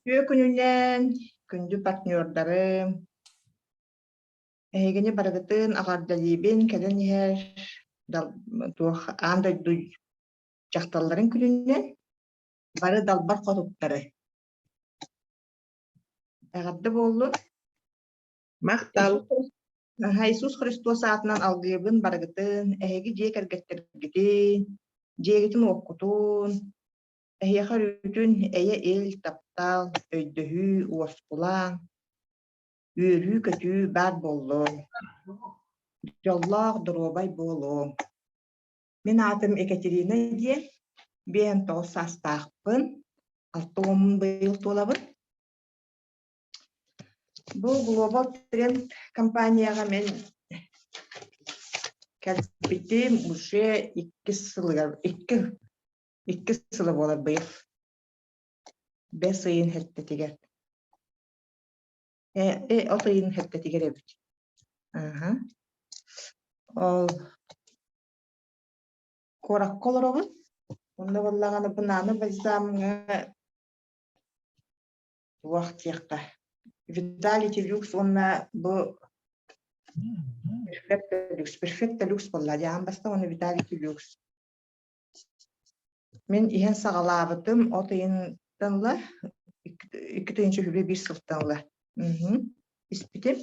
Үтүө күнүнэн, күндү партнердарым! Эһигини барыгытын эҕэрдэлиибин кэлэн иһэр туох аан дойду дьахталларын күнүнэн бары далбар хотуттары. Эҕэрдэ буоллун! Махтал. Иисус Христос аатынан алгыыбын барыгытын, эһиги дьиэ кэргэттэргитин, дьиэгитин-уоккутун, Эһиэхэ өрүүтүн эйэ-ил, таптал, өйдөһүү, уоскулаҥ, үөрүү-көтүү баар буоллун. Дьоллоох, доруобай буолуҥ. Мин аатым Екатерина диэн, 59 саастаахпын, 60 быйыл туолабын. Бу Global Trend компанияҕа мин кэлбитим уже иккис сылыгар, икки Иккис сыла буолар быйыл. Бэс ыйын сэттэтигэр. От ыйын сэттэтигэр эбит. Аха. Ол куоракка олоробун. Онно буоллаҕына бу Нана бальзамҥа туох диэххэ Виталити Люкс уонна бу Перфекто Люкс. Перфекто Люкс буолла дии аан бастаан уонна Виталити Люкс. Мин иһэн саҕалаабытым от ыйыттан ыла, 2 2021 сылтан ыла испитим.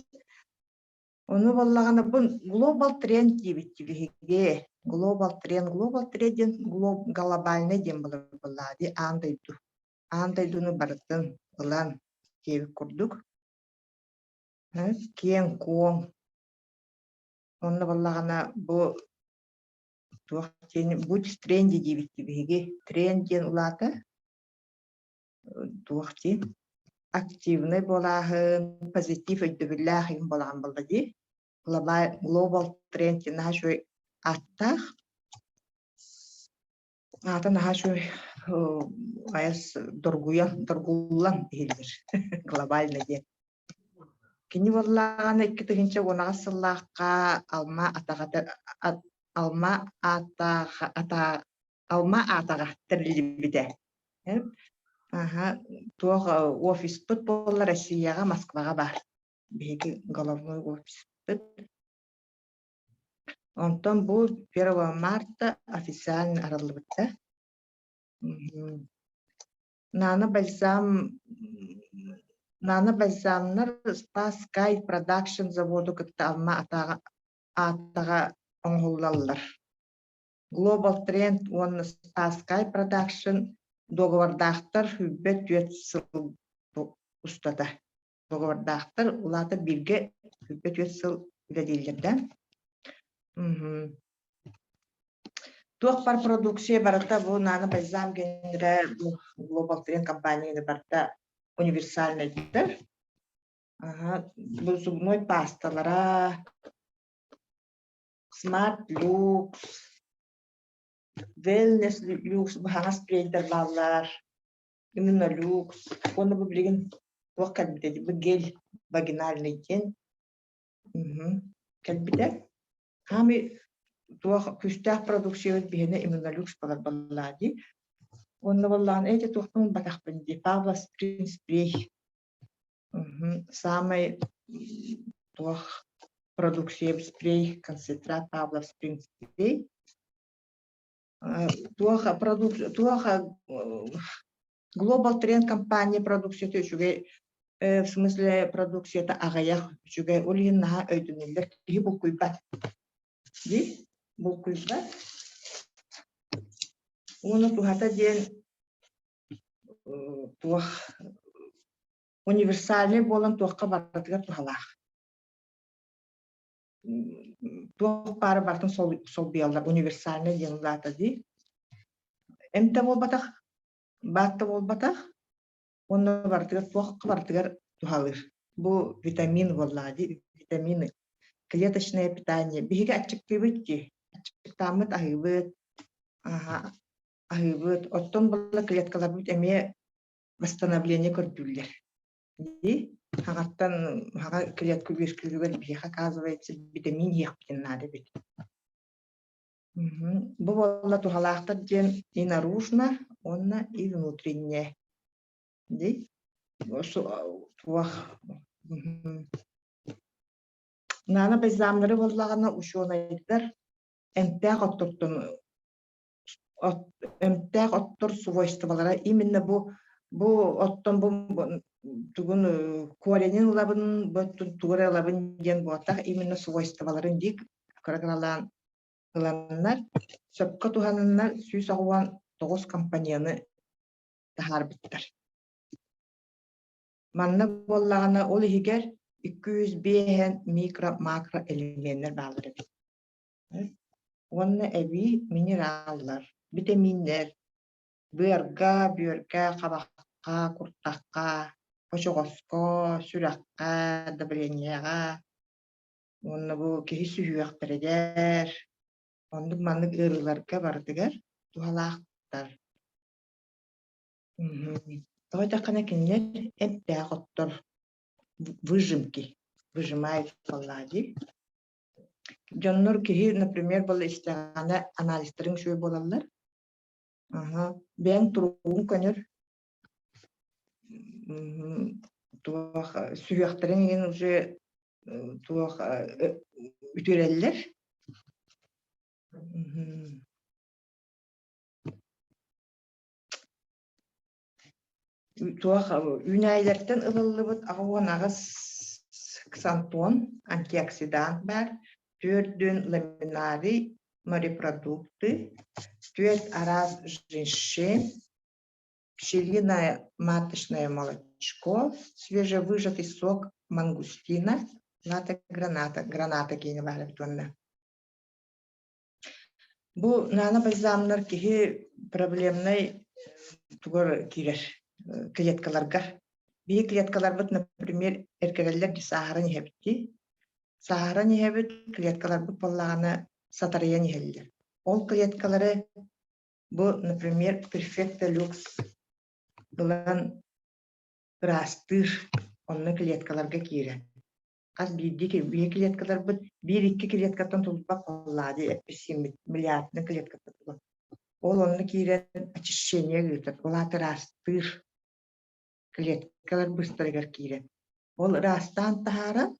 Ону буоллаҕына бу глобал тренд диэбит биһиги. Глобал тренд, глобал тренд диэн глобальный диэн буолар буоллаҕа дии аан дойду. Аан дойдуну барытын ылан диэбит курдук. Киэҥ-куоҥ. Онно буоллаҕына бу Туох диэн будь в тренде диэбит биһиги. Тренд диэн улаата туох диэн активнай буолааһын, позитив өйдөбүллээх иһин буолаҕын буолла дии. Global тренд диэн наһаа үчүгэй ааттаах. Аата наһаа үчүгэй айас доргуйан, доргуллан иһиллэр. Глобально диэн. Кини буоллаҕына 2018 сыллаахха Алма атаҕа Алма ааттаах Алма аатаҕа тэриллибитэ. Аха, туох офиспыт буолла Россияҕа, Москваҕа баар. Биһиги головной офиспыт. Онтон бу 1 марта официально арыллыбыта. Нана бальзам Нана бальзамнар Спас Скай Продакшн заводу кытта Алма аатаҕа оҥоһуллаллар. Global Trend уонна Спас Скай Продакшн дуогабардаахтар 24 сыл устата. Договордаахтар улаата бииргэ 24 сыл үлэлииллэр да. Туох бар продукция барыта бу Нано Бальзам генерэ бу Global Trend компанияны барыта универсальнайдар. Ага, бу зубной пасталара, Smart Lux, Wellness Lux бу хаҥас спрейдер бааллар. Именно люкс. Уонна бу билигин туох кэлбитэ бу гель вагинальный диэн кэлбитэ. Хаамый туох күүстээх продукциябыт биһиэнэ именно люкс балар баллаа дии. Уонна буоллаҕына эти туохтан ылбатахпын дии Павла Сприн спрей. Самый туох продукция спрей концентрат Павлов Сприн спрей. Туох продукт туох Global Trend компания продукцията үчүгэй в смысле продукцията аҕыйах үчүгэй ол иһин наһаа өйдөнүллэр киһи булкуйбат дии булкуйбат уонна туһата диэн туох универсальный буолан туохха барытыгар туһалаах туох баары барытын солбуйаллар универсальный диэн улаата дии эмтэ буолбатах баат да буолбатах уонна барытыгар туохха барытыгар туһалыыр бу витамин буоллаҕа дии витамины клеточное питание биһиги аччыктыыбыт дии аччыктааммыт аһыыбыт аһыыбыт оттон буолла клеткаларбыт эмиэ восстановление көрдүүллэр Дии хаҕаттан хаҕа клетка үөскүүрүгэр биһиэхэ оказывается витамин иһиэхпитин наада эбит. Бу буолла туһалаахтар диэн и наружно уонна и внутренне. Дии. Туох Наана бальзамнары буоллаҕына учуонайдар эмтээх оттортон эмтээх оттор свойстволара именно бу бу оттон бу тугун коренин ылабын бу оттон тугу эрэ ылабын диэн буолтах именно свойстволарын дик кыра-кыралаан ыланнар сөпкө туһананнар 189 компанияны таһаарбыттар. Манна буоллаҕына ол иһигэр 205 микро-макро элеменнэр бааллар эбит. Уонна эбии минераллар, битэмииннэр, быарга, бүөргэ, хабахха, куртахха, очоҕоско, сүрэххэ, давлениеҕа уонна бу киһи сүһүөхтэригэр, оннук маннык ыарыыларга барытыгар туһалаахтар. Тоҕо диэтэххинэ кинилэр эмтээх оттор выжимки, выжимают палладий. Дьоннор киһи, например, была истэҕинэ анализтарын үчүгэй буолаллар. Аха, бэйэҥ туругуҥ көнөр. Туох сүһүөхтэрин иһин уже туох үтүөрэллэр. Туох үүнээйилэртэн ылыллыбыт 88 ксантон антиоксидант баар, төрдүн ламинарий морепродукты, түөрт араас женьшень, пчелиное маточное молочко, свежевыжатый сок мангустина, ната граната, граната киинэ баар эбит уонна. Бу наана бальзамнар киһи проблемнай тугар киирэр клеткаларга. Биһи клеткаларбыт, например, эргэрэллэр дии сааһыран иһэбит дии. Сааһыран иһэбит, клеткаларбыт буоллаҕына сатарыйан иһэллэр. Ол клеткалары бу, например, перфекта люкс ылан ыраастыыр, онно клеткаларга киирэр. Хас биирдии биир клеткаларбыт биир-икки клеткаттан тулуппат буоллаа дии эппит миллиардный клеткаттан тула. Ол онно киирэн очищение ыытар, ол аата ыраастыыр клеткалар быстарыгар киирэн. Ол ыраастаан таһааран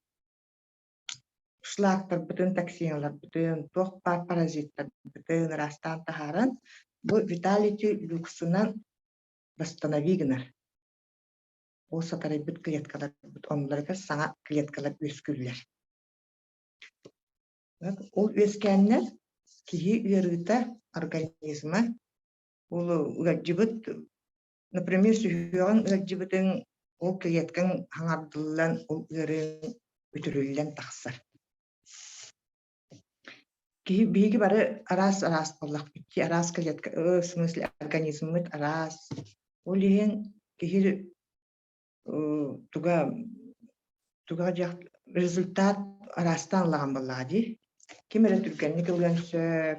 шлактарбытын, токсиналарбытын, туох баар паразиттарбытын ыраастаан таһааран бу виталити люксунан восстанови гынар. Ол сатарыйбыт клеткаларбыт оннуларыгар саҥа клеткалар үөскүүллэр. Ол үөскээннэр киһи ыарыыта организма ол ыалдьыбыт, например, сүһүөҕүҥ ыалдьыбытыҥ ол клеткаҥ хаҥардыллан ол ыарыыҥ үтүрүллэн тахсар. Киһи биһиги бары араас-араас буоллахпыт дии, араас клетка, в смысле организммыт араас. Ол иһин киһи туга туга диэх результат араастаан ылаҕын буоллаҕа дии. Ким эрэ түргэнник ылыан сөп,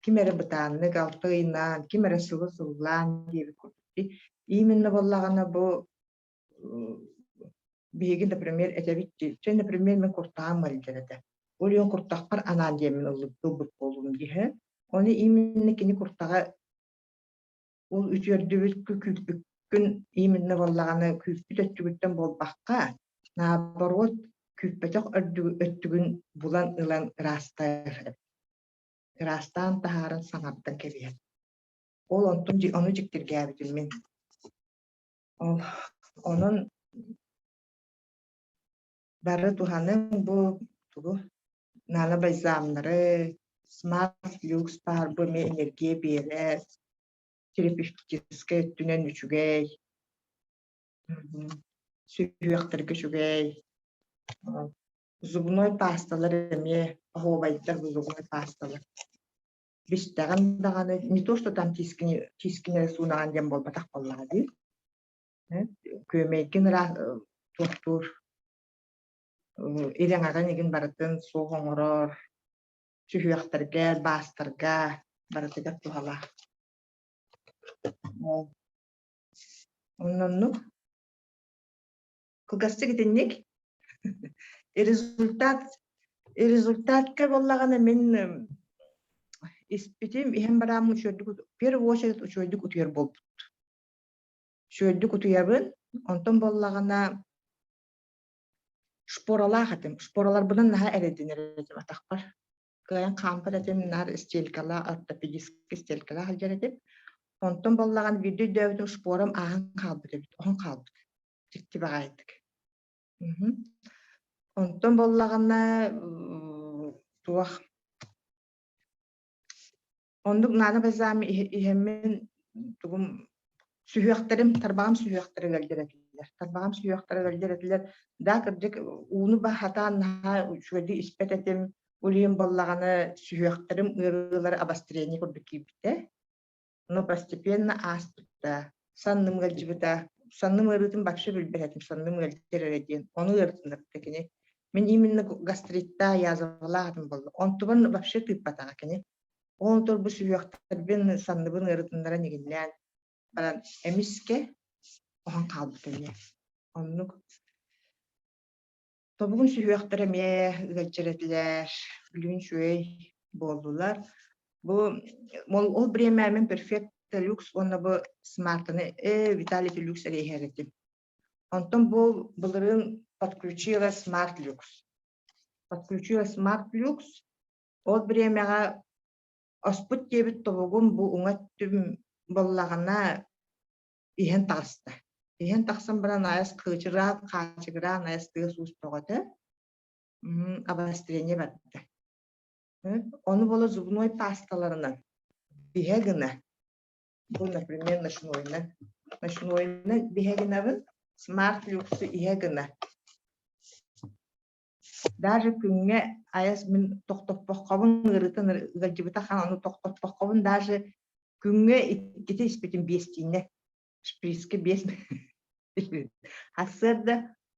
ким эрэ бытааннык алта ыйынан, ким эрэ сылы сыллаан диэбит курдук дии. Именно буоллаҕына бу биһиги, например, этэбит дии, чэ, например, мин куртаҕым ыалдьар этэ. Ол иһин куртахпар анаан диэммин ылбыт буолуум диһэ. Ону именно кини куртаҕа ол үтүөрдүбүт күүппүккүн именно буоллаҕына күүппүт өттүгүттэн буолбакка, наоборот, күүппэтэх өттүгүн булан ылан ыраастыыр эбит. Ыраастаан таһааран саҥардан кэбиһэр. Ол онтун ону дьиктиргээбитим мин. Ол онон бары туһаныҥ бу тугу наана бальзамнары, смарт люкс баар бу эмиэ энергия биэрэр, терапевтическай өттүнэн үчүгэй, сүһүөхтэргэ үчүгэй. Зубной пасталар эмиэ оһуобайдар бу зубной пасталар. Бистэҕин даҕаны не то что там тиискини тиискини эрэ суунаҕын диэн буолбатах буоллаҕа дии. Күөмэйгин ыраас туохтуур ирэҥэҕин игин барытын суох оҥорор, сүһүөхтэргэ, баастарга барытыгар туһалаах. Онноннук кылгастык итинник результат результатка буоллаҕына мин испитим иһэн барааммын үчүгэйдик в первую очередь үчүгэйдик утуйар буолбут. Үчүгэйдик утуйабын, онтон буоллаҕына шпоралаах этим. Шпораларбынан наһаа эрэйдэнэр этим атахпар. Кыайан хаампат этим, наар стелькалаах, ортопедическай стелькалаах сылдьар этим. Онтон буоллаҕына биирдэ өйдөөбүтүм шпорам ааһан хаалбыт эбит, оһон хаалбыт. Дьикти баҕайытык. Онтон буоллаҕына туох Оннук наана бальзам иһэммин тугум сүһүөхтэрим, тарбаҕым сүһүөхтэрэ ыалдьар этилэр. Тарбаҕым сүһүөхтэрэ ыалдьар этилэр. Да, кырдьык, ууну баһатаан наһаа үчүгэйдик испэт этим. Ол иһин буоллаҕына сүһүөхтэрим ыарыылара обострение курдук киирбитэ. Но постепенно ааспыта. Санным ыалдьыбыта. Санным ыарыытын вообще билбэт этим, санным ыалдьар эрэ диэн. Ону ыарытыннарбыта кини. Мин именно гастриттаах, язвалаах этим буолла. Онтубун вообще тыыппатаҕа кини. Ол бу сүһүөхтэрбин, санныбын ыарытыннаран игиннээн баран эмискэ оһон хаалбыт эмиэ. Оннук Тобугун сүһүөхтэрэ эмиэ ыалдьар этилэр, билигин үчүгэй буоллулар. Бу ол бириэмэ мин Perfect Deluxe уонна бу смартаны Vitality Lux эрэ иһэр этим. Онтон бу былырыын подключила Smart Lux. Подключила Smart Lux. Ол бириэмэҕэ оспут диэбит тобугум бу уҥа өттүм буоллаҕына иһэн таҕыста. Иһэн тахсан баран айас кыычыраан, хаачыгыраан айас тыас уус бөҕөтө обострение барда. Ону буола зубной пасталарынан биһэ гына, бу, например, ночнойынан, ночнойынан биһэ гынабын, смарт люксу иһэ гына. Даже күҥҥэ айас мин тохтоппоххобун ыарыытын ыалдьыбыта хаан ону тохтоппоххобун даже күҥҥэ иккитэ испитим биэстииннэ шприцкэ биэс сарсыарда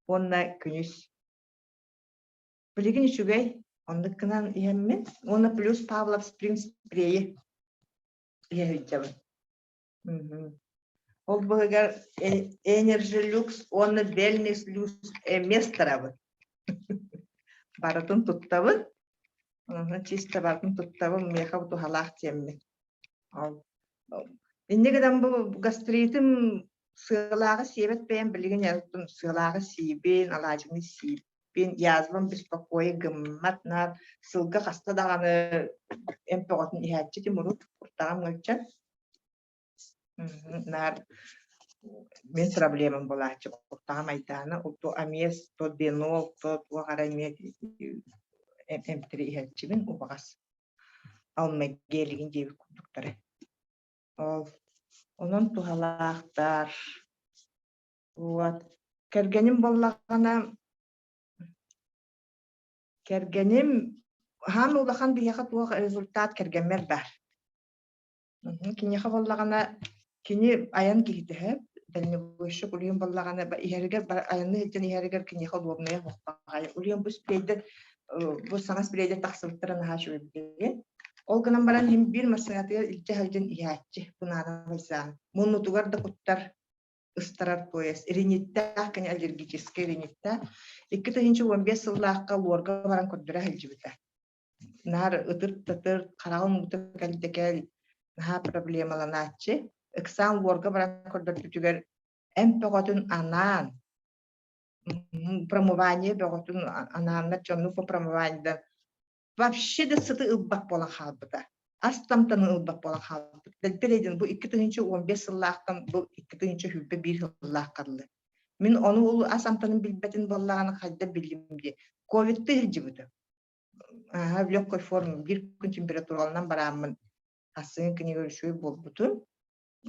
уонна күнүс билигин үчүгэй оннук гынан иһэммин уонна плюс Павлов Спринг спрейи иһэ сылдьабын. Ол быһыгар Energy Lux уонна Wellness Lux эмиэ астарабын. Барытын туттабын. Чисто барытын туттабын, миэхэ туһалаах диэммин. Инньэ гынан бу гастритым сыалааҕы сиэбэт бэйэм билигин сыалааҕы сиибин, алаадьыны сиибин, язвам беспокойа гыммат наар сылга хаста даҕаны эмп бөҕөтүн иһээччи Тимурут куртаҕым ыалдьан. Наар мин проблемам буолааччы куртаҕым айдаана то амиэс, то бенол, то туох эрэ эмиэ эмтэри иһээччибин убаҕас алмагелигин диэбит курдуктары. Ол онон туһалаахтар. Вот. Кэргэним буоллаҕына кэргэним хаан улахан биһиэхэ туох результат кэргэммэр баар. Киниэхэ буоллаҕына кини айан киһитэ дальнобойщик улуйан буоллаҕына иһэригэр айанныы сылдьан иһэригэр киниэхэ удобнайа суохтааҕай. Улуйан бу спрейдэр бу саҥа спрейдэр тахсыбыттара наһаа үчүгэйдик. Ол гынан баран иһин биир массыынатыгар илдьэ сылдьан иһээччи бу наада байсаан. Муннутугар да куттар ыстарар поезд. Риниттээх кини аллергическай риниттээх. 2015 сыллаахха луорга баран көрдөрө сылдьыбыта. Наар ытыр-татыр, хараҕын уута кэлдэкэл наһаа проблемаланааччы. Ыксаан луорга баран көрдөрбүтүгэр эмп бөҕөтүн анаан, промывание бөҕөтүн анааннар дьоннук по промываниедан вообще да сыты ылбат буолан хаалбыта. Ас тамтаны ылбат буолан хаалбыт. Дэлбэлэйдин бу 2015 сыллаахтан бу 2021 сыллаахха дылы. Мин ону ол ас амтанын билбэтин буоллаҕына хайда биллим диye. Ковидты сылдьыбытым. Ааһа в легкой форме биир күн температураланан барааммын ассыын кинигэ үчүгэй буолбутум.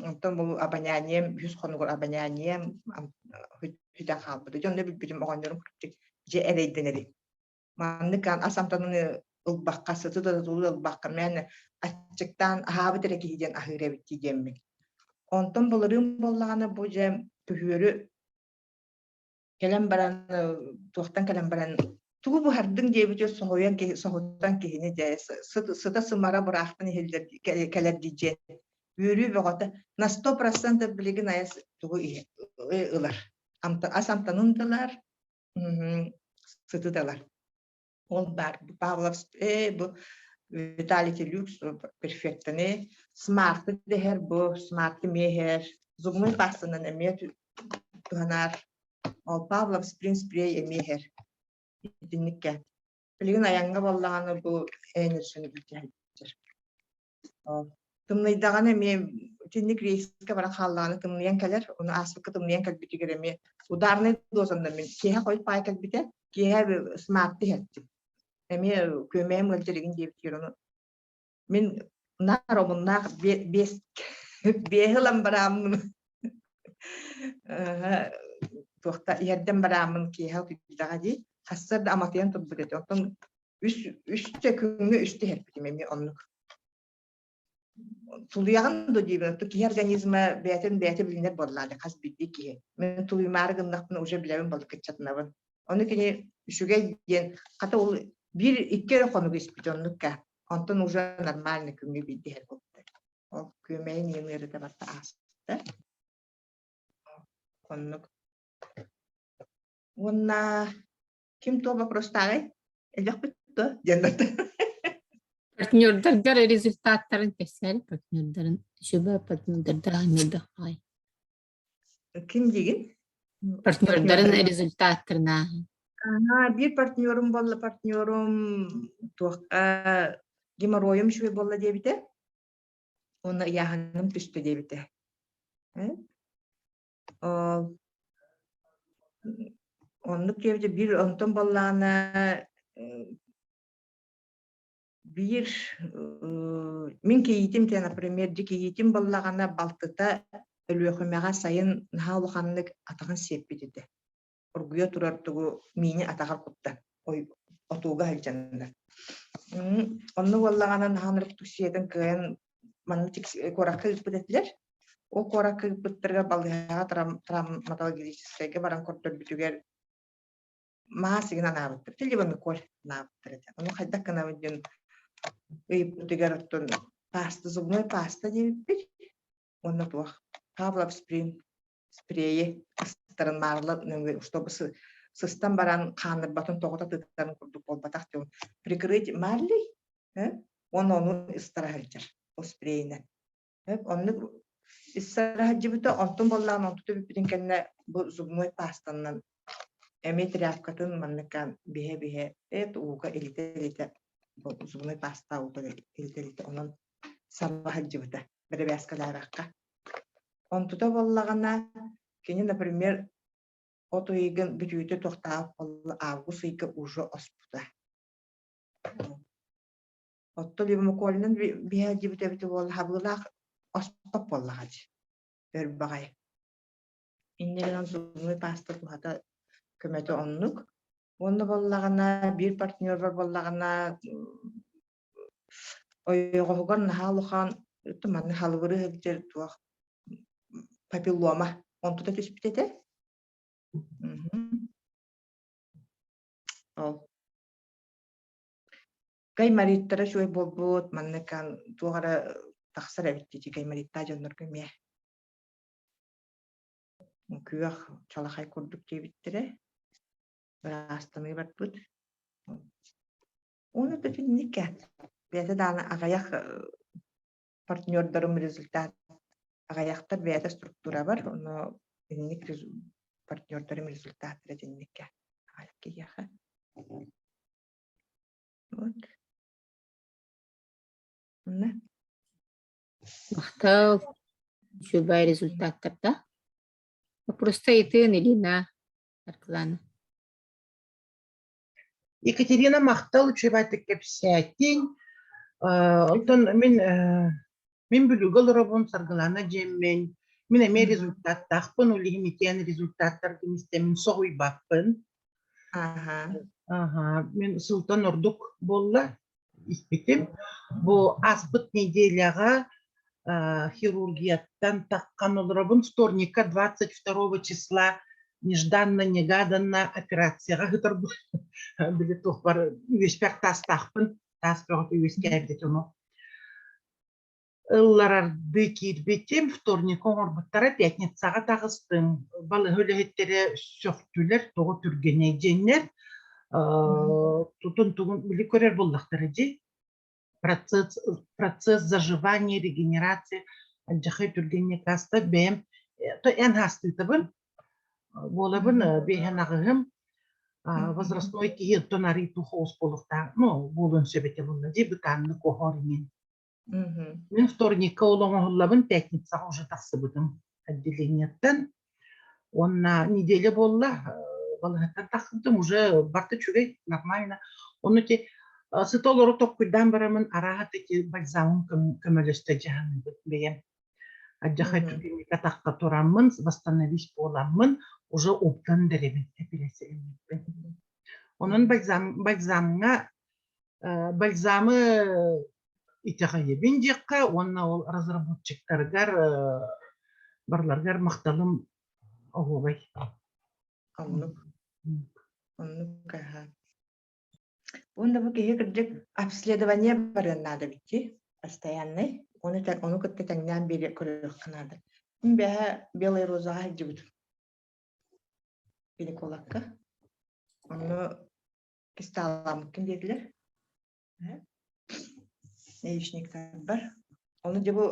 Онтон бу обонянием үһүс хонугар обонянием сүтэн хаалбыта. Дьэ онно билбитим оҕонньорум кырдьык дьэ эрэйдэнэбин. Маннык ас амтанын ылбакка, сыты да тулу ылбакка мээнэ аччыктаан аһаабыт эрэ киһи диэн аһыыр эбит дии диэммин. Онтон былырыын буоллаҕына бу дьэ күһүөрү Кэлэн баран, туохтан кэлэн баран, тугу буһардыҥ диэбитэ соһуйан киһи соһутан киһини дьэ сыта-сымара быраахтан иһиллэр кэлэр диэн үөрүү бөҕөтө на 100% билигин айас тугу ылар ас амтанын да ылар сыты да ылар ол баар Павлов бу Виталий Люкс перфектаны смарты дэһэр бу смарты миэһэр. Зубной пастанан эмиэ туһанаар. Ол Павлов сприн спрей эмиэ иһэр. Итинниккэ. Билигин айаҥҥа буоллаҕына бу энерджини илдьэ Тымныйдаҕына эмиэ итинник рейскэ баран хааллаҕына тымныйан кэлэр. Ону ааспыкка тымныйан кэлбитигэр эмиэ ударнай дозанан мин киэһэ хойут паай кэлбитэ. Киэһэ смартты иһэттим. Эмиэ күөмэйим ыалдьар игин диэбитигэр ону мин наар омуннаах биэс биэһи ылан барааммын туохта иһэрдэн барааммын киэһэ утуйдаҕа дии хассар да аматыйан турбут этэ. Оттон үс үстэ күҥҥэ үстэ иһэрпитим эмиэ оннук. Тулуйаҕын да диибин, оттон киһи организма бэйэтин бэйэтэ билинэр буоллаҕа хас биирдии киһи. Мин тулуйумаары гыннахпына уже билэбин балыкыччатынабын. Ону кини үчүгэй диэн, хата ол биир икки эрэ хонугу испит оннукка. Онтон уже нормально күҥҥэ биирдэ иһэр буолбута. Ол күөмэйин иин ыарыыта барыта ааспыта. Оннук. Уонна Ким туох вопростааҕый? Элбэхпит дуо? Диэн барда. Партнердаргар результаттарын кэпсээр партнердарын сүбэ партнердардаах элбэх Ким диигин? Партнердарын результаттарын ааһын. Ага, биир партнерум буолла, партнерум туохха геморройум үчүгэй буолла диэбитэ. Уонна ыйааһыным түстэ диэбитэ. Оннук диэбитэ биир онтон буоллаҕына биир мин кийиитим диэн, например, дьи кийиитим буоллаҕына балтыта Өлүөхүмэҕэ сайын наһаа улаханнык атаҕын сиэппит этэ. Оргуйа турар тугу миини атаҕар кутта отууга сылдьаннар. Онно буоллаҕына наһаа ынырык сиэтин кыайан манна куоракка ыыппыт этилэр. Ол куоракка ыыппыттарыгар балыыһаҕа травматологическайга баран көрдөрбүтүгэр маас игин анаабыттар. Телевоноколь анаабыттар этэ. Ону хайдах гынабыт диэн ыйыппытыгар оттон паста, зубной паста диэбиппит. Уонна туох Павлов сприн спрейи ыстарын маарла нөҥүө чтобы сыстан баран хааннырбатын тоҕута тыытарын курдук буолбатах диэн прикрыть марлей уонна ону ыстара сылдьар ол спрейинэн оннук ыстара сылдьыбыта онтон буоллаҕына онтута бүппүтүн кэннэ бу зубной пастанан эмиэ тряпкатын манныкка биһэ-биһэ эт ууга илитэ-илитэ зубной паста уута илитэ-илитэ онон саба сылдьыбыта бэрэбээскэлээбэххэ Онтута буоллаҕына, кини, например, от ыйыгын бүтүүтэ туохтаах буолла август ыйга уже оспута. Оттон Левмокольнан биһээдьибит эбитэ буолла хабыылаах оспот буоллаҕа дии, өр баҕайы. Инньэ гынан зубной паста туһата көмөтө оннук. Уонна буоллаҕына, биир партнербар буоллаҕына, ойоҕоһугар наһаа улахан манна халыбыры сылдьар туох папиллома онтута түспүт этэ. Ол гаймориттара үчүгэй буолбут, маннык туох эрэ тахсар эбит дии гаймориттаах дьоннорго эмиэ. Күөх чалахай курдук диэбиттэрэ. Ыраастаныы барбыт. Уонна да итинниккэ бэйэтэ даҕаны аҕыйах партнердарым результат аҕыйахтар бэйэтэ структурабар, ону итинник партнердарым результаттара итинниккэ аҕыйах киһиэхэ. Вот. Онно. Махтал. Үчүгэй результаттарда. Просто итин Илина Аркылаана. Екатерина махтал үчүгэйдик кэпсээтиҥ. Оттон мин мин Бүлүүгэ олоробун, Саргылаана дьиэммин. Мин эмиэ результаттаахпын, ол иһин итиэн результаттаргын истэммин соһуйбаппын. Аха, мин сылтан ордук буолла испитим. Бу ааспыт неделяҕа хирургияттан таххан олоробун. Вторникка 22 числа нежданно-негаданно операцияҕа ыытарбын. Били туохпар үөспэх таастаахпын. Таас бөҕөтө үөскээбит ону. Ылларардыы киирбитим, вторникка оҥорбуттара, пятницаҕа таҕыстым. Балыыһа үлэһиттэрэ сөхтүлэр, тоҕо түргэнэй диэннэр. Тутун тугун били көрөр буоллахтара дии. Процесс, процесс заживания, регенерации алдьархай түргэнник ааста. Бэйэм Эн хаастыытабын буолабын биэһэн аҕыһым возрастной киһи оттон арый тух оҕус буолуохтаах ну буолуон сөп этэ буолла дии бытааннык оһоор иҥин Мин вторникка ол оҥоһуллабын пятницаҕа уже тахсыбытым отделениеттан уонна неделя буолла балыһаттан тахсыбытым уже барыта үчүгэй нормально ону ити сыта олоро токкуйдаан бараммын арааһа ити бальзамым көмөлөстө дьаһанныбыт бэйэм Адьахай түгэнник атахха тураммын, восстановить буоламмын, уже убтан дэрэбин эпилэсириммиппин. Онон бальзам, бальзамҥа бальзамы итэҕэйэбин диэххэ уонна ол разработчиктарыгар барыларыгар махталым оһуобай. Оннук. Оннук аха. Уонна бу киһи кырдьык обследование барыан наада эбит постоянный. Ону, ону кытта тэҥнээн биэриэ көрүөххэ наада. Мин бэһэ Белая розаҕа сылдьыбытым. Гинекологка. Онно кистааламмыккын диэтилэр. Яичниктарбар. Ону дьэ бу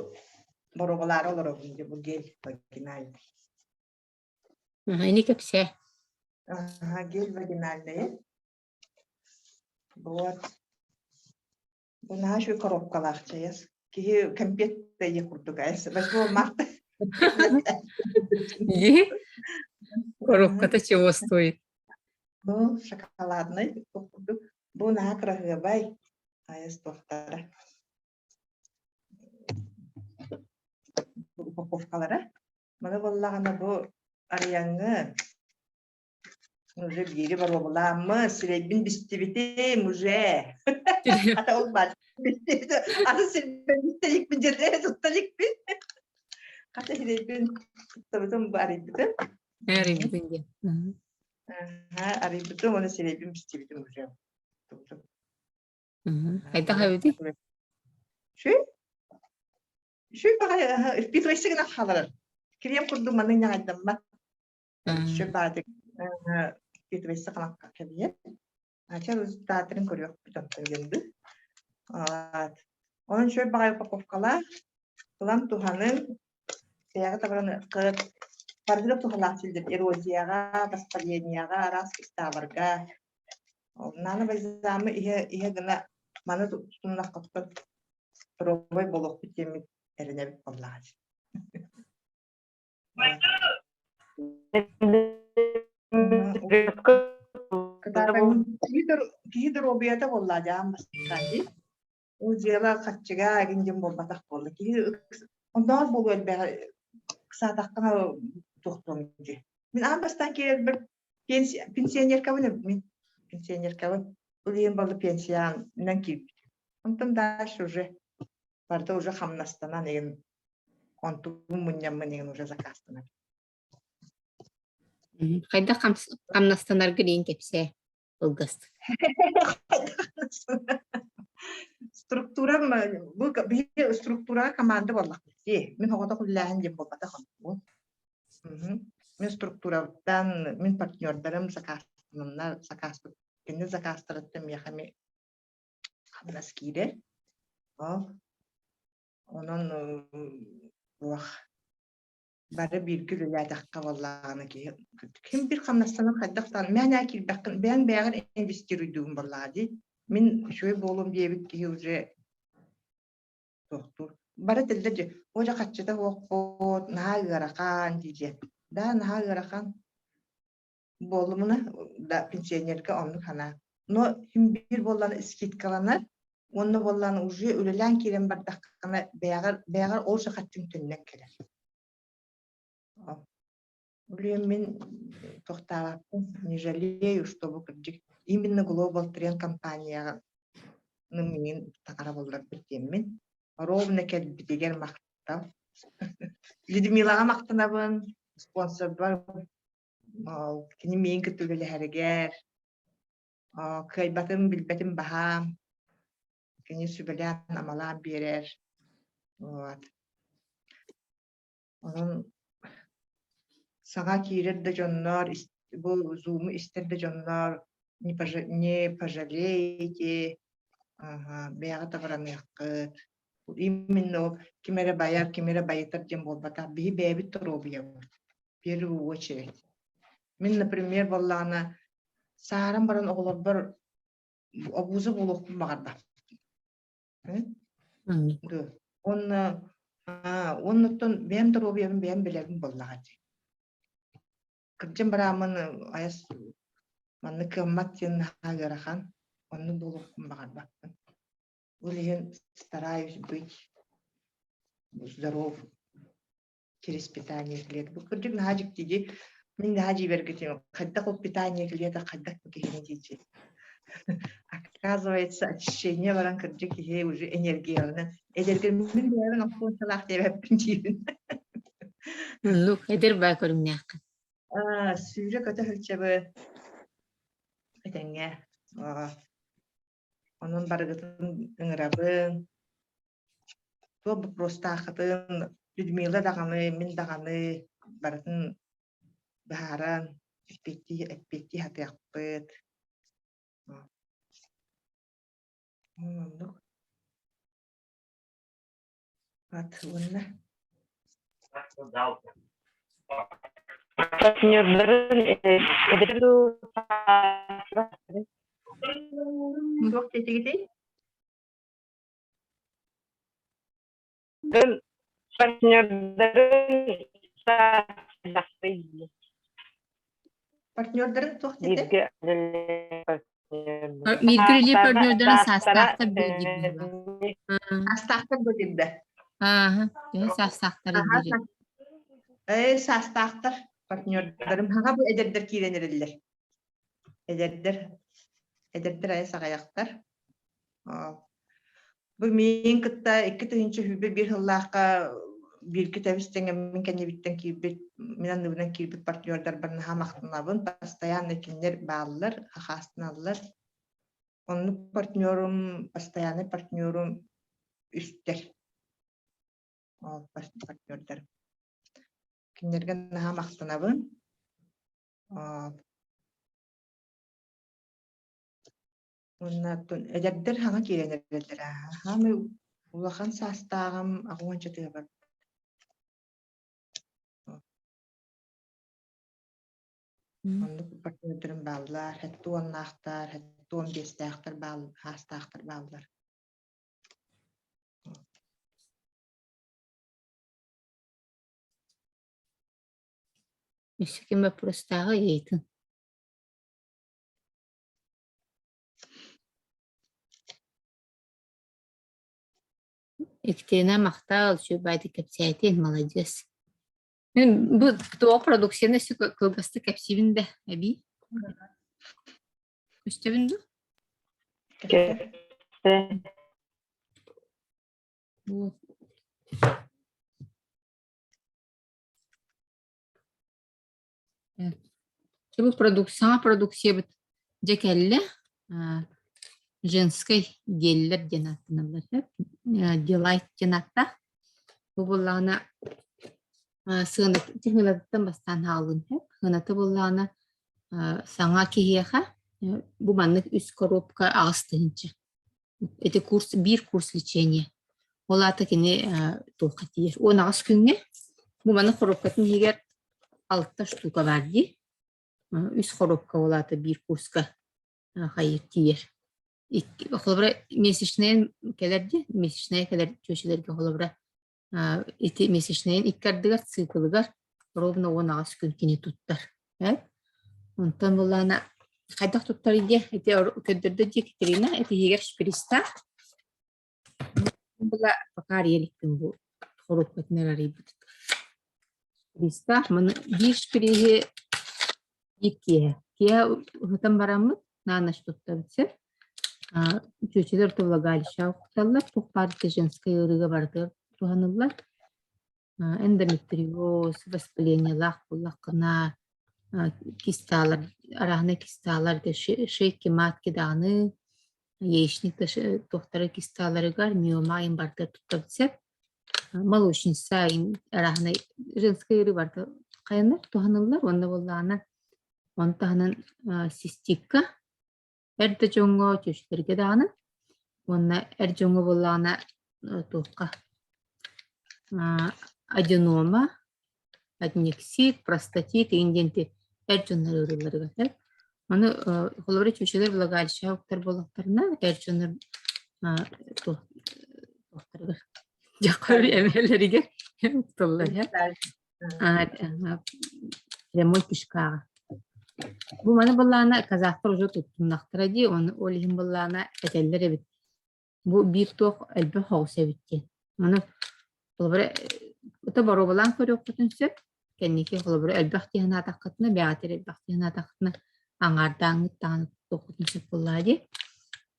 боруобалаары олоробун дьэ бу гель вагинальный. Ини кэпсээ. Ага, гель вагинальный. Вот. Бу наһаа үчүгэй коробкалаах чайас. Киһи кэмпиэт да ийэ курдук айс. 8 марта. И? Коробката чего стоит? Бу шоколадный курдук. Бу наһаа кыраһыабай. Айас туохтара. Упаковкалара. Маны буоллаҕына бу арыйаҥҥы Уже биири боруобалааммын, сирэйбин бистибитим уже. Ата ол баар. Аты сирбин бистэ иликпин, дьиэлэрэ тутта иликпин. Хата сирэйбин туттабытым бу арыйбытым. Арыйбытын диэн. Аха, арыйбытым уонна сирэйбин бистибитим уже. Туттум. Хайдах эбитий? Шү? Шү баҕайы впитывайся гынан хааларар. Крем курдук маннык ньаҕайдаммат. Сүр баатык впитывайся хаҥакка кэбиһэр. Ача результаттарын көрүөхпүт онтон диэн Онон үчүгэй баҕайы упаковкалаах, ылан туһаныҥ, бэйэҕит абыраныаххыт. Барытыгар туһалаах сылдьар эрозияҕа, воспалениеҕа, араас кистааларга. Наана бальзамы иһэ иһэ гына маны тутуннаххыттан здоровай буолуохпут диэммит эрэнэбит буоллаҕа. Киһи доруобуйата буолла дьаам бастаан дии. Ол дьыала харчыга игин диэн буолбатах буолла. Киһи оннооҕор буолуо элбэҕи ыксаатаххына туохтуом дии. Мин аан бастаан киирэрбэр пенсионеркабын мин пенсионеркабын. Ол иһин буолла пенсиянан киирбитим. Онтон дальше уже барыта уже хамнастанан игин онтубун мунньаммын игин уже заказтанар. Хайдах хамнастанаргын иин кэпсээ кылгастык. Структурам бу биһиги структураҕа команда буоллахпыт дии. Мин оҕотох үллээһин диэн буолбатах оннугун. Мин структурабыттан мин партнердарым заказтананнар заказпыт кини заказтарыттан миэхэ эмиэ хамнас киирэр. Ол онон туох бары бииргэ үлэлээтэххэ буоллаҕына киһи ким биир хамнастанар хайдах даҕаны мээнэ киирбэххин бэйэҥ бэйэҕэр инвестируйдугун буоллаҕа дии. Мин үчүгэй буолуом диэбит киһи уже туохтуур. Бары этэллэр дии, оо дьэ хаччыта суохпут, наһаа ыарахан дии Да, наһаа ыарахан. Буолумуна да пенсионерга оннук санаа. Но син биир буоллаҕына скидкаланар уонна буоллаҕына уже үлэлээн киирэн бардаххына бэйэҕэр бэйэҕэр ол же хаччыҥ төннөн кэлэр. Блин, мин тохтообоппун, не жалею, что бу кырдьык именно Global Trend компанияҕа миигин таҥара булларбыт диэммин. Ровно кэлбитигэр махтал. Людмилаҕа махтанабын, спонсорбар Кини миигин кытта үлэлэһэригэр, кыайбатым, билбэтим баһаам, кини сүбэлээн-амалаан биэрэр. Вот. Онон саҥа киирэр да дьоннор, бу Zoom-у истэр да дьоннор не пожалеете, бэйэҕит абыраныаххыт. Именно ол ким эрэ байар, ким эрэ байытар диэн буолбатах. Биһи бэйэбит доруобуйабыт. В первую очередь. Мин, например, буоллаҕына, сааһыран баран оҕолорбор обуза буолуохпун баҕарбаппын. Уонна уоннуттан бэйэм доруобуйабын бэйэм билэбин буоллаҕа дии. Кырдьан барааммын айас маннык кыаммат диэн наһаа ыарахан. Оннук буолуохпун баҕарбаппын. Ол иһин стараюсь быть здоров через питание клеток. Бу кырдьык наһаа дьикти дии. Мин наһаа дьиибэргитим. Хайдах ол питание клеток хайдах бу киһини диэчи. Оказывается, очищение баран кырдьык киһи уже энергияланан эдэргэр мин бэйэбин охсуончалаах диэбэппин диибин. Оннук эдэр баа көрүҥнээххин. Сүүрэ көтө сылдьабын этэҥҥэ. Онон барыгытын ыҥырабын. Туох боппуруостааххытын Людмила даҕаны, мин даҕаны барытын быһааран эппиэттии эппиэттии сатыахпыт. Оннук. Ат уонна Партнердарын эдэр Туох диэтигитий? Партнердарын Партнердарын туох диэтэ? Бииргэ Бииргэ үлэлиир партнердарын саастаахтар дуо диир быһыылаах. Саастаахтар дуо диир да? Ааһа, төһө саастаахтарый диир. Ээ, саастаахтар партнердарым. Хаҥа бу эдэрдэр киирэн эрэллэр. Эдэрдэр, эдэрдэр айа саҕайахтар. Бу миин кытта 2021 сыллаахха бииргэ тэбис тэҥэ мин кэннибиттэн киирбит, мин анныбынан киирбит партнердарбар наһаа махтанабын. Постоянно кинилэр бааллар, хахаастаналлар. Оннук партнерум, постоянный партнерум үстэр. Ол партнердар. Кинилэргэ наһаа махтанабын. Уонна эдэрдэр хаҥа киирэн эрэллэр Хаамай улахан саастааҕым аҕыс уончатыгар барбыт. Оннук партнердарым бааллар, сэттэ уоннаахтар, 75-тээхтэр баал, саастаахтар бааллар. Өссө ким боппуруостааҕый ыйытын. Екатерина махтал, үчүгэй кэпсээтин, маладьыас. Мин бу туох продукцияны өссө кылгастык кэпсиибин да эбии. Көстөбүн дуу? Вот. Бу саҥа продукциябыт дьэ кэллэ. Женскай геллэр диэн ааттаналлар сөп. Делайт диэн ааттаах. Бу буоллаҕына сыана технологияттан бастаан хаалыан сөп. Сыаната буоллаҕына саҥа киһиэхэ бу маннык үс коробка 8000. Ити курс биир курс лечения. Ол аата кини туохха тиийэр? 18 күҥҥэ бу маны хоруопкатын иһигэр алта штука баар дии. Үс хоруопка ол аата биир курска хайыр тиийэр. Икки, холобура месячнайын кэлэр дии, месячная кэлэр чүөчэлэргэ холобура ити месячнайын икки ардыгар циклыгар ровно 18 күн кини туттар. Онтон буллаана хайдах туттар диye ити көрдөрдө дии Катерина ити иһигэр шпристаах. Була пока арыйа бу хоруопкатын эрэ арыйбыт. Шпристаах маны биир шприһи биир киэһэ. Киэһэ ыһытан бараммыт на ночь туттабыт сир. Чүөчэлэр влагалища укуталлар, туох баар женскай ыарыыга барытыгар туһаныллар. Эндометриоз, воспалениелаах буоллаххына, кисталар, арааһынай кисталар, шейки матки даҕаны, яичник туохтара кисталарыгар миома айын барытыгар туттабыт сөп. Молочница арааһынай женскай ыарыы барыта хайанар, туһаныллар уонна буоллаҕына Ону таһынан цистикка эр да дьоҥҥо, түөстэргэ даҕаны уонна эр дьоҥҥо буоллаҕына Туохха аденома, аднексит, простатит игин диэн эр дьоннор ыарыыларыгар сөп. Ону холобура чүчүлэр влагалищеҕа уктар буоллахтарына эр дьоннор туохтарыгар дьахтар эмэлэригэр укталлар прямой кишкаҕа. Бу маны былаана казахтар уже туттуннахтара дии, ону ол иһин былаана этэллэр эбит. Бу биир туох элбэх оҕус эбит диэн. Ону холобура ото боруобалаан көрүөххүтүн сөп. Кэнники холобура элбэх дии санаатаххытына, бэҕэтэр элбэх дии санаатаххытына аҥаардааҥҥыт даҕаны туттуоххутун сөп буоллаҕа дии.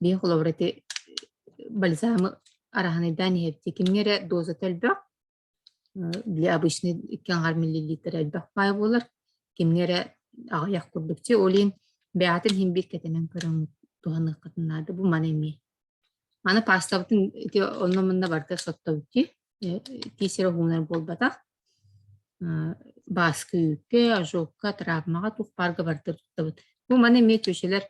Биир холобура ити бальзамы араһынайдаан иһэбит. Кимҥэ эрэ дозата элбэх, били обычный 2,5 миллилитр элбэх паай буолар. Кимҥэ эрэ аҕыйах курдук. Чэ, ол иһин бэйэҕитин иһин биир кэтэнэн көрөҥҥүт туһаныаххытын наада. Бу маны эмиэ. Маны паастабытын ити онно-манна барыта соттобут дии. Тиис эрэ уһуунар буолбатах. Бааска үүккэ, ожогка, травмаҕа туох баарга барыта туттабыт. Бу маны эмиэ чүөчэлэр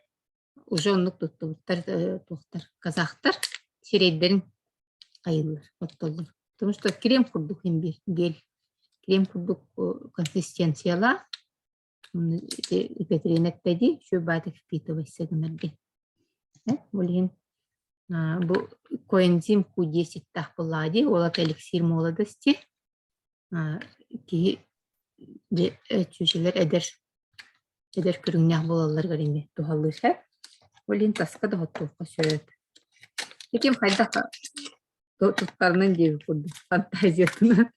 уже оннук туттубуттар туохтар казахтар сирэйдэрин хайыыллар, оттоллор. Потому что крем курдук имбирь, гель. Крем курдук консистенциялаах. Ити этте дии, үчүгэй впитывайся гынар диэн. Ол иһин бу коэнзим Q10-таах буоллаҕа дии, ол ата эликсир молодости. Киһи чүчүлэр эдэр эдэр көрүҥнээх буолалларыгар ини туһалыыр сөп. Ол иһин таска да хоттуохха сөп. Ким хайдах туттарынан диэбит курдук фантазиятынан.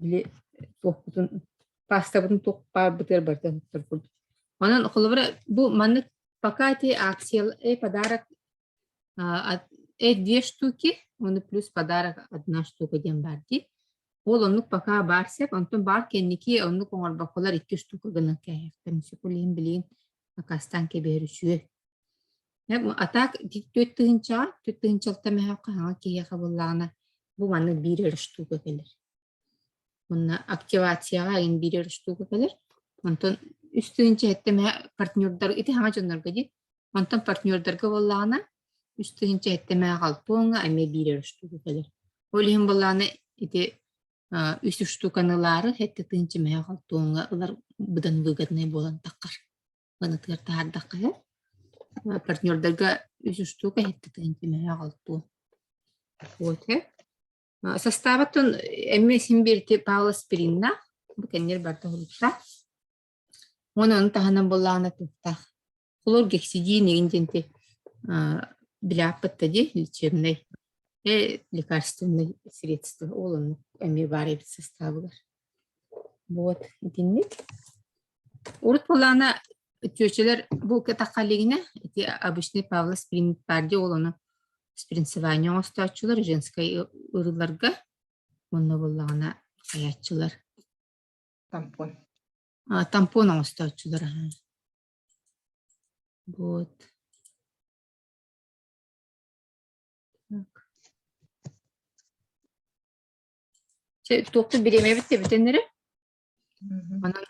Били туохпутун пастабытын туох баарбытыгар барыта туттар курдук. Онон холобура бу маннык пока ити акция подарок две штуки, уонна плюс подарок одна штука диэн баар дии. Ол оннук пока баар сөп, онтон баар кэнники оннук оҥорбокколор икки штука гынан кээһиэхтэрин сөп. Ол иһин билигин акаастаан кэбиһэр үчүгэй. А так 4 тыһыынчаҕа, 4 тыһыынчалта мөһөөххө хаҥа киһиэхэ буоллаҕына бу маннык биир эрэ штука кэлэр. Уонна активацияҕа иһин биир эрэ штука кэлэр. Онтон 3700 эмэ партнердар ити хаҥа дьоннорго дии. Онтон партнердарга буоллаҕына 3700 эмэ алтуоҥҥа эмиэ биир эрэ штука кэлэр. Ол иһин буоллаҕына ити үс штуканы ылаары 7000 эмэ алтуоҥҥа ылар быдан выгоднай буолан таххар. Маныытыгар таһаардахха сөп. Партнердарга үс штука 7000 эмэ алтуон. Вот Састаабыттан эмиэ син биир ити Павла Спириннаах, бу кэннигэр барыта уһулуктаах. Уонна ону таһынан буоллаҕына туохтаах хлоргексидин игин диэн ити билээппит дии лечебнэй лекарственный средство ол оннук эмиэ баар эбит састаабыгар. Вот итинник. Урут буоллаҕына чүөчэлэр бу кэтэх илигинэ ити обычный Павла Спирин баар дии ол ону спринцевание оҥостооччулар женскай ыарыыларга уонна буоллаҕына хайааччылар Тампон. Тампон оҥостооччулар Вот. Так. Чэ, туохпут бириэмэбит да бүтэн эрэ. Онон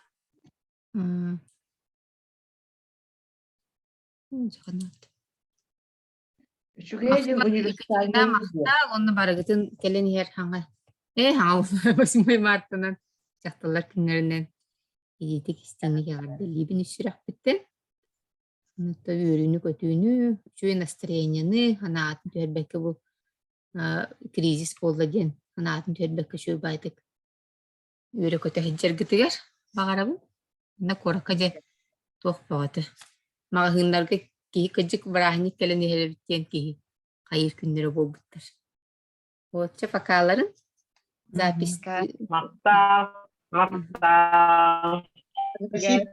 Үчүгэй диэн универсальнай Махтал уонна барыгытын кэлэн иһэр хаҥа ээ хаҥа 8 мартынан дьахталлар күннэринэн илиитик истиҥник эҕэрдэлиибин үс сүрэхпиттэн. Онуттан үөрүүнү-көтүүнү, үчүгэй настроениены, санаатын түһэрбэккэ бу кризис буолла диэн санаатын түһэрбэккэ үчүгэй баайдык үөрэ-көтө сылдьаргытыгар баҕарабын. Манна куоракка дьэ туох бөҕөтө. Маҕаһыыннарга киһи кырдьык бырааһынньык кэлэн иһэр эбит диэн киһи хайыыр күннэрэ буолбуттар. Вот чэ покаларын запись Махтал, махтал. Спасибо.